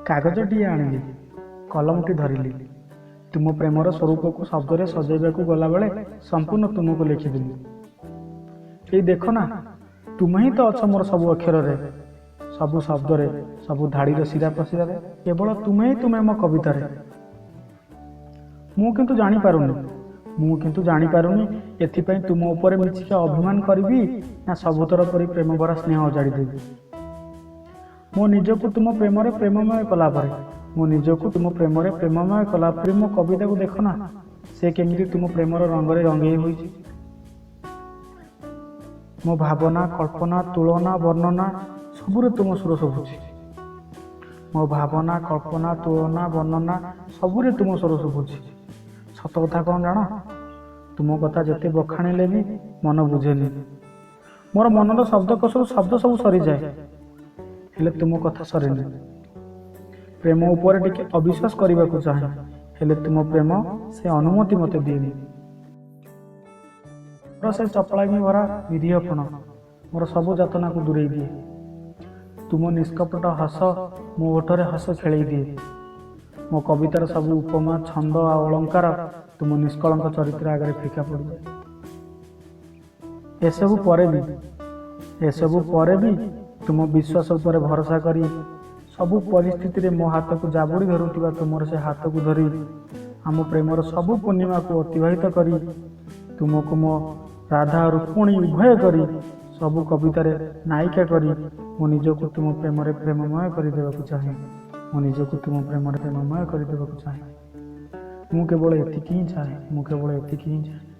କାଗଜଟିଏ ଆଣିଲି, କଲମଟି ଧରିଲି। ତୁମ ପ୍ରେମର ସ୍ୱରୂପକୁ ଶବ୍ଦରେ ସଜେଇବାକୁ ଗଲାବେଳେ ସମ୍ପୂର୍ଣ୍ଣ ତୁମକୁ ଲେଖିଦେଲି। ଏଇ ଦେଖ ନା, ତୁମେ ହିଁ ତ ଅଛ ମୋର ସବୁ ଅକ୍ଷରରେ, ସବୁ ଶବ୍ଦରେ, ସବୁ ଧାଡ଼ିର ଶିରା ପ୍ରଶିରାରେ। କେବଳ ତୁମେ ହିଁ ତୁମେ ମୋ କବିତାରେ। ମୁଁ କିନ୍ତୁ ଜାଣିପାରୁନି, ମୁଁ କିନ୍ତୁ ଜାଣିପାରୁନି ଏଥିପାଇଁ ତୁମ ଉପରେ ମିଛିକା ଅଭିମାନ କରିବି ନା ସବୁଥର ପରି ପ୍ରେମ ଭରା ସ୍ନେହ ଅଜାଡ଼ି ଦେବି। ମୋ ନିଜକୁ ତୁମ ପ୍ରେମରେ ପ୍ରେମମୟ କଲା ପରେ, ମୋ ନିଜକୁ ତୁମ ପ୍ରେମରେ ପ୍ରେମମୟ କଲା ପରେ ମୋ କବିତାକୁ ଦେଖ ନା, ସେ କେମିତି ତୁମ ପ୍ରେମର ରଙ୍ଗରେ ରଙ୍ଗେଇ ହୋଇଛି। ମୋ ଭାବନା, କଳ୍ପନା, ତୁଳନା, ବର୍ଣ୍ଣନା ସବୁରେ ତୁମ ସୁର ଶୁଭୁଛି। ମୋ ଭାବନା, କଳ୍ପନା, ତୁଳନା, ବର୍ଣ୍ଣନା ସବୁରେ ତୁମ ସ୍ୱର ଶୁଭୁଛି। ସତ କଥା କ'ଣ ଜାଣ? ତୁମ କଥା ଯେତେ ବଖାଣିଲେ ବି ମନ ବୁଝେନି। ମୋର ମନର ଶବ୍ଦକୋଷରୁ ଶବ୍ଦ ସବୁ ସରିଯାଏ, ହେଲେ ତୁମ କଥା ସରେନି। ପ୍ରେମ ଉପରେ ଟିକେ ଅବିଶ୍ୱାସ କରିବାକୁ ଚାହେଁ, ହେଲେ ତୁମ ପ୍ରେମ ସେ ଅନୁମତି ମୋତେ ଦିଏନି। ମୋର ସେ ଚପଳାମି ଭରା ନିରୀହପଣ ମୋର ସବୁ ଯାତନାକୁ ଦୂରେଇ ଦିଏ। ତୁମ ନିଷ୍କପଟ ହସ ମୋ ଓଠରେ ହସ ଖେଳେଇ ଦିଏ। ମୋ କବିତାର ସବୁ ଉପମା, ଛନ୍ଦ ଆଉ ଅଳଙ୍କାର ତୁମ ନିଷ୍କଳଙ୍କ ଚରିତ୍ର ଆଗରେ ଫିକା ପଡ଼ିଯାଏ। ଏସବୁ ପରେ ବି, ଏସବୁ ପରେ ବି ତୁମ ବିଶ୍ୱାସ ଉପରେ ଭରସା କରି ସବୁ ପରିସ୍ଥିତିରେ ମୋ ହାତକୁ ଜାବୁଡ଼ି ଧରୁଥିବା ତୁମର ସେ ହାତକୁ ଧରି ଆମ ପ୍ରେମର ସବୁ ପୂର୍ଣ୍ଣିମାକୁ ଅତିବାହିତ କରି, ତୁମକୁ ମୋ ରାଧା ରୁକ୍ମିଣୀ ଉଭୟ କରି, ସବୁ କବିତାରେ ନାୟିକା କରି ମୁଁ ନିଜକୁ ତୁମ ପ୍ରେମରେ ପ୍ରେମମୟ କରିଦେବାକୁ ଚାହେଁ। ମୁଁ ନିଜକୁ ତୁମ ପ୍ରେମରେ ପ୍ରେମମୟ କରିଦେବାକୁ ଚାହେଁ। ମୁଁ କେବଳ ଏତିକି ହିଁ ଚାହେଁ, ମୁଁ କେବଳ ଏତିକି ହିଁ ଚାହେଁ।